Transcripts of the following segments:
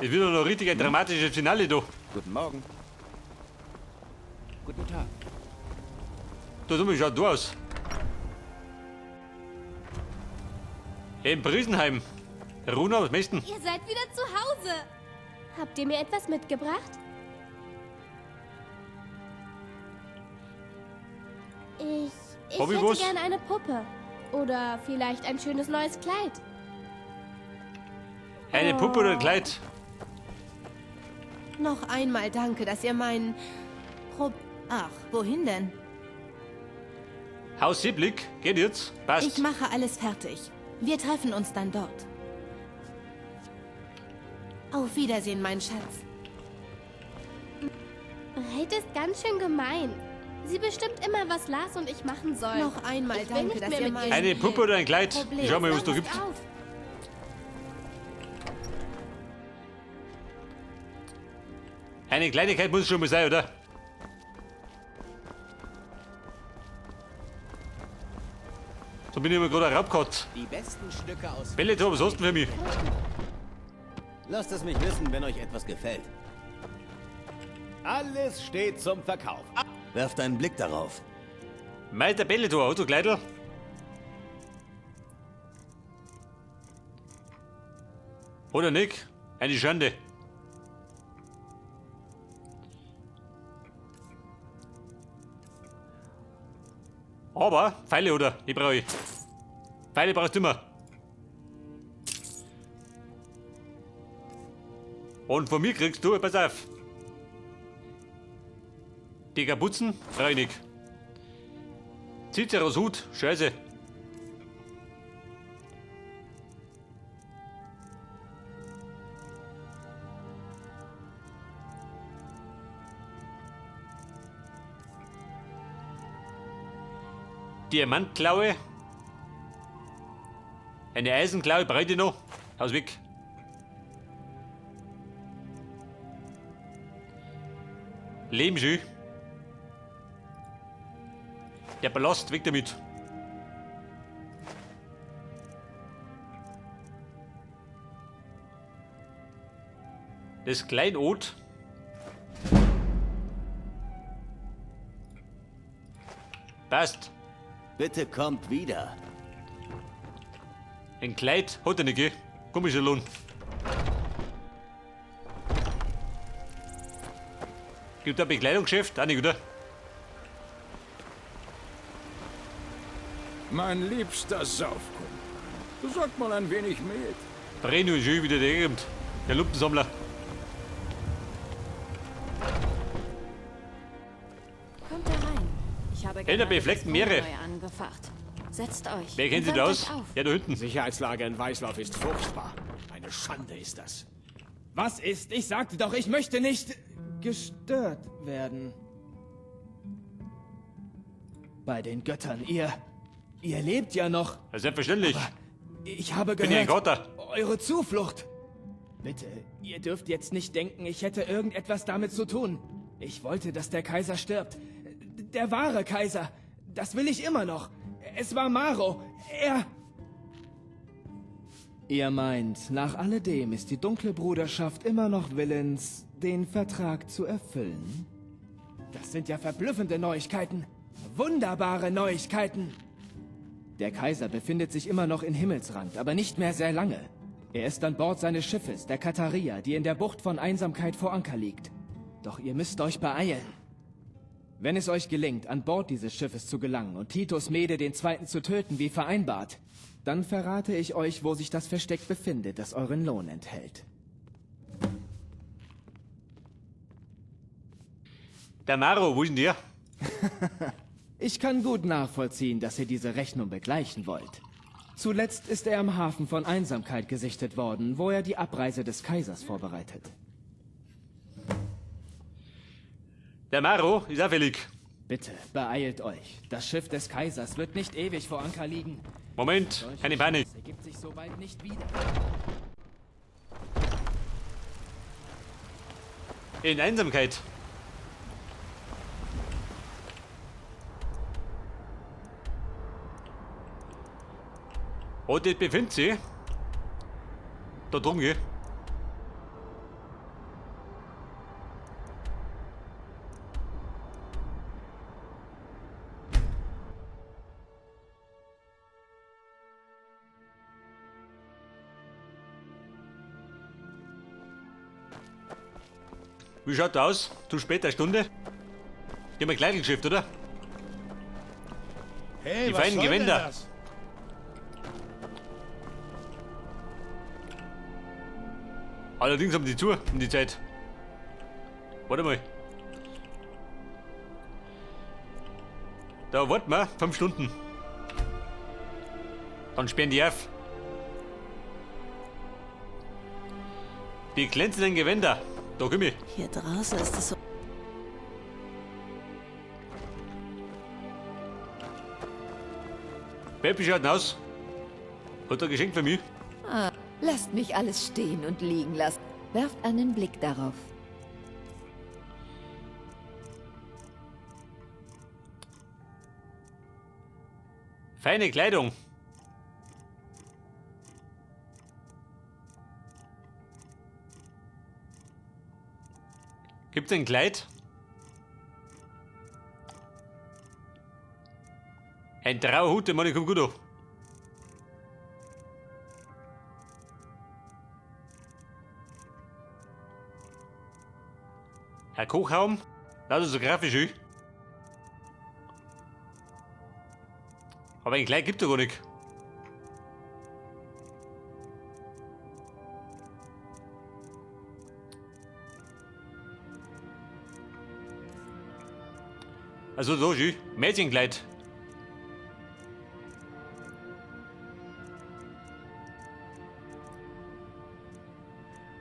Es wird doch noch richtig ein dramatisches Finale da. Guten Morgen. Guten Tag. Da drüben schaut du aus. In Brisenheim. Runa, was möchtest du? Ihr seid wieder zu Hause. Habt ihr mir etwas mitgebracht? Ich Hobby hätte was? gerne eine Puppe. Oder vielleicht ein schönes neues Kleid. Eine Puppe oder ein Kleid? Noch einmal danke, dass ihr meinen Pro... Ach, wohin denn? Haus Seeblick, geht jetzt. Passt. Ich mache alles fertig. Wir treffen uns dann dort. Auf Wiedersehen, mein Schatz. Reit ist ganz schön gemein. Sie bestimmt immer, was Lars und ich machen sollen. Noch einmal Ich will danke, nicht dass mehr ihr mit meinen... ihr Eine Puppe oder ein Kleid? Problem. Ich schau mal, was da Passt gibt. auf. Eine Kleinigkeit muss schon mal sein, oder? So bin ich immer gerade ein Raubkatz. Die besten Stücke aus... Belletor, was hast du denn für mich? Lasst es mich wissen, wenn euch etwas gefällt. Alles steht zum Verkauf. Werft einen Blick darauf. Meister Belletor, hast du Kleidl? Oder nicht? Eine Schande. Aber Pfeile, oder? Ich brauche ich. Pfeile brauchst du immer. Und von mir kriegst du, pass auf. Die Kapuzen brauche ich nicht. Ciceros Hut, scheiße. Diamantklaue. Eine Eisenklaue brauche ich noch. Haus weg. Lehmschü. Der Ballast, weg damit. Das Kleinod. Passt. Bitte kommt wieder. Ein Kleid hat er nicht, gell? Komischer Lohn. Gibt da ein Bekleidungsgeschäft? Auch nicht, oder? Mein liebster Saufkumpel, besorgt mal ein wenig Met. Breno ist schon wieder der kommt. Der Lumpensammler. Kommt herein. Ich habe In der gerade befleckten das Meere. Brot neu angefacht. Setzt euch. Wer kennt und sich da wärmt aus? euch auf. Ja, da hinten. Sicherheitslage in Weißlauf ist furchtbar. Eine Schande ist das. Was ist? Ich sagte doch, ich möchte nicht gestört werden. Bei den Göttern, ihr lebt ja noch. Ja, selbstverständlich. Ich habe Bin ja ein gehört, Gotter. eure Zuflucht. Bitte, ihr dürft jetzt nicht denken, ich hätte irgendetwas damit zu tun. Ich wollte, dass der Kaiser stirbt. Der wahre Kaiser. Das will ich immer noch. Es war Maro. Er... Ihr meint, nach alledem ist die dunkle Bruderschaft immer noch willens, den Vertrag zu erfüllen? Das sind ja verblüffende Neuigkeiten. Wunderbare Neuigkeiten. Der Kaiser befindet sich immer noch in Himmelsrand, aber nicht mehr sehr lange. Er ist an Bord seines Schiffes, der Kataria, die in der Bucht von Einsamkeit vor Anker liegt. Doch ihr müsst euch beeilen. Wenn es euch gelingt, an Bord dieses Schiffes zu gelangen und Titus Mede den Zweiten zu töten, wie vereinbart, dann verrate ich euch, wo sich das Versteck befindet, das euren Lohn enthält. Der Maro, wo ist denn der? Ich kann gut nachvollziehen, dass ihr diese Rechnung begleichen wollt. Zuletzt ist er am Hafen von Einsamkeit gesichtet worden, wo er die Abreise des Kaisers vorbereitet. Der Maro ist auch fällig. Bitte, beeilt euch. Das Schiff des Kaisers wird nicht ewig vor Anker liegen. Moment, Solche keine Panik. Chance ergibt sich so bald nicht wieder. In Einsamkeit. Und das befindet sich da drum, gell? Wie schaut da aus? Zu später Stunde? Die haben ein Kleidergeschäft, oder? Hey, Die was feinen soll denn Gewänder. das? Allerdings haben die zu um die Zeit. Warte mal. Da warten wir 5 Stunden. Dann sperren die auf. Die glänzenden Gewänder. Da komm ich. Hier draußen ist es so. Pepi schaut denn aus? Hat er ein Geschenk für mich? Ah, lasst mich alles stehen und liegen lassen. Werft einen Blick darauf. Feine Kleidung. Gibt's ein Kleid? Ein Trauerhut, den Mann, kommt gut an. Herr Kochhaum, das ist so grafisch, ü. Aber ein Kleid gibt's doch gar nicht. Also so, schön. Mädchenkleid.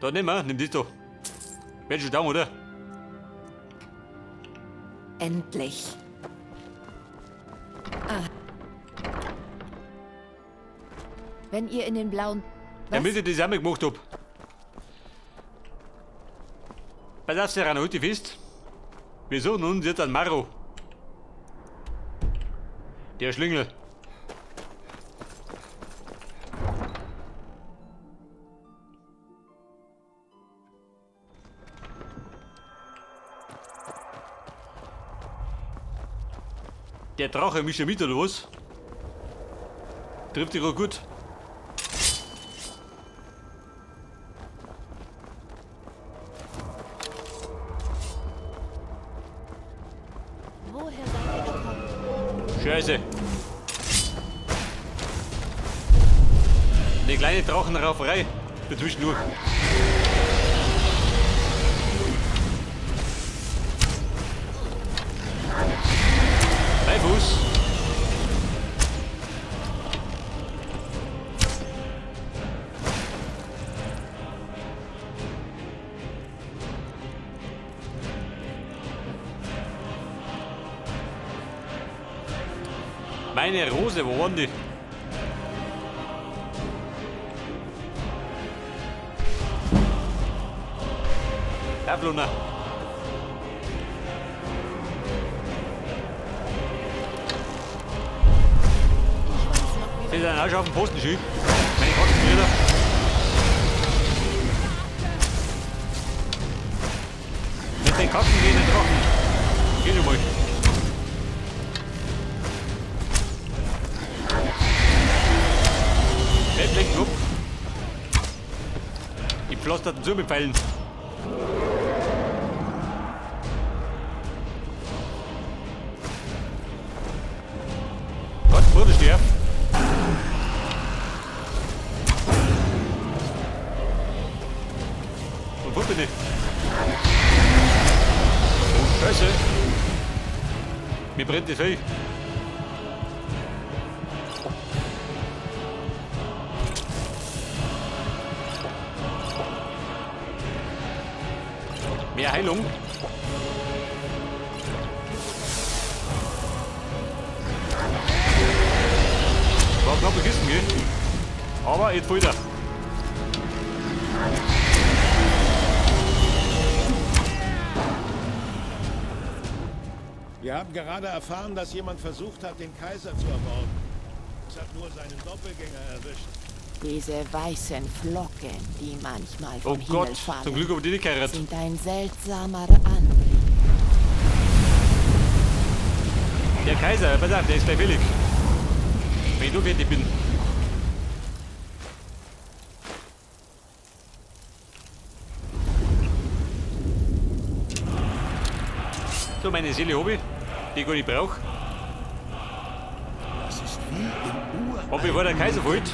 Da nimm mal, nimm das da. Werd schon down, oder? Endlich. Ah. Wenn ihr in den blauen... Was? Damit ich das auch mal gemacht hab. Pass auf, Serrano, halt dich fest. Wir suchen uns jetzt einen Maro. Der Schlingel. Der Drache mischt ja mit, oder was? Trifft dich auch gut. Woher seid ihr gekommen? Scheiße. Eine kleine Drachenrauferei dazwischendurch. Beifuß. Meine Rose, wo waren die? Pavlona. Sie sind auch schon auf dem Posten, schön. Meine Katzenbrüder. Mit den Katzen gehen den Drachen. Geh schon mal. Fettlecken ab. Die pflasterten zu mit Pfeilen. Gott, Bruder, steh auf. Und wo bin ich? Oh, Scheiße. Mir brennt das Fell. Mehr Heilung. War knapp vergessen, gell? Aber jetzt voll da. Wir haben gerade erfahren, dass jemand versucht hat, den Kaiser zu ermorden. Es hat nur seinen Doppelgänger erwischt. Diese weißen Flocken, die manchmal vom Oh Himmel Gott, fallen, zum Glück habe ich die nicht geheiratet. sind ein seltsamer Anblick. Der Kaiser, pass auf, der ist gleich fällig. Wenn ich nur fertig bin. So, meine Seele habe ich, die ich gar nicht brauche. Das ist wie im Ur. Und bevor der Kaiser fällt,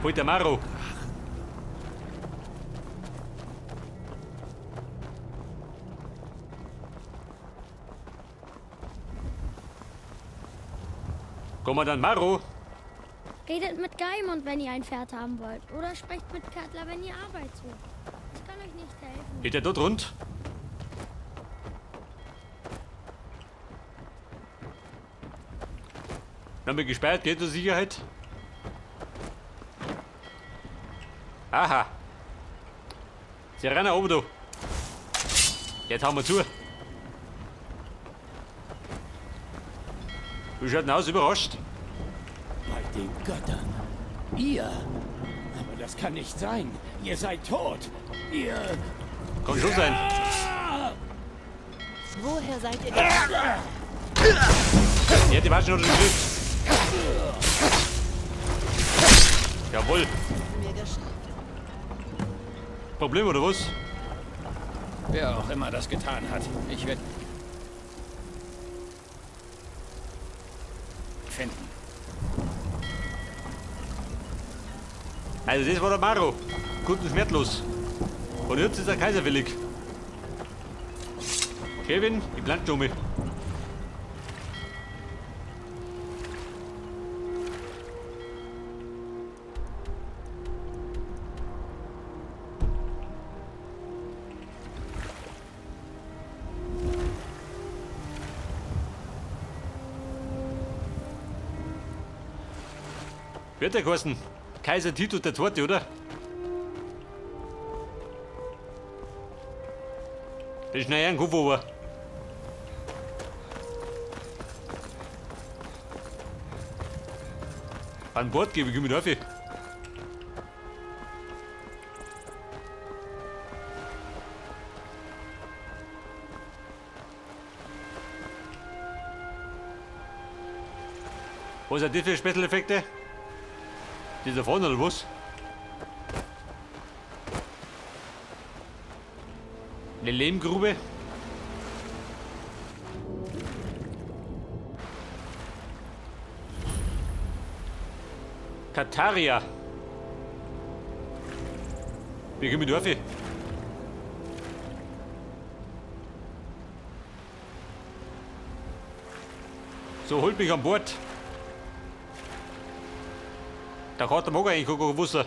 fällt der Maro. Kommandant Maro. Redet mit Geimund, wenn ihr ein Pferd haben wollt. Oder sprecht mit Katla, wenn ihr Arbeit sucht. Ich kann euch nicht helfen. Geht der dort rund? Haben wir gesperrt, geht zur Sicherheit. Aha. Serena oben da. Jetzt hauen wir zu. Wie schaut denn aus? Überrascht? Bei den Göttern. Ihr. Aber das kann nicht sein. Ihr seid tot. Ihr. Kann schon sein. Woher seid ihr denn? Ja, die Watschen hat schon gekriegt. Jawohl. Mir geschafft. Problem oder was? Wer auch immer das getan hat, ich werde finden. Also das war der Maro. Gut und schmerzlos. Und jetzt ist der Kaiser willig. Kevin, ich plante um mich. Wird der geheißen? Kaiser Tito der Zweite, oder? Das ist nachher ein Kopf over. An Bord gebe ich mir auf. Was sind das für Spezialeffekte? Die da vorne oder was? Eine Lehmgrube? Kataria. Wie komme ich da rauf? So, holt mich an Bord. Da hat der Mag eigentlich gar kein Wasser.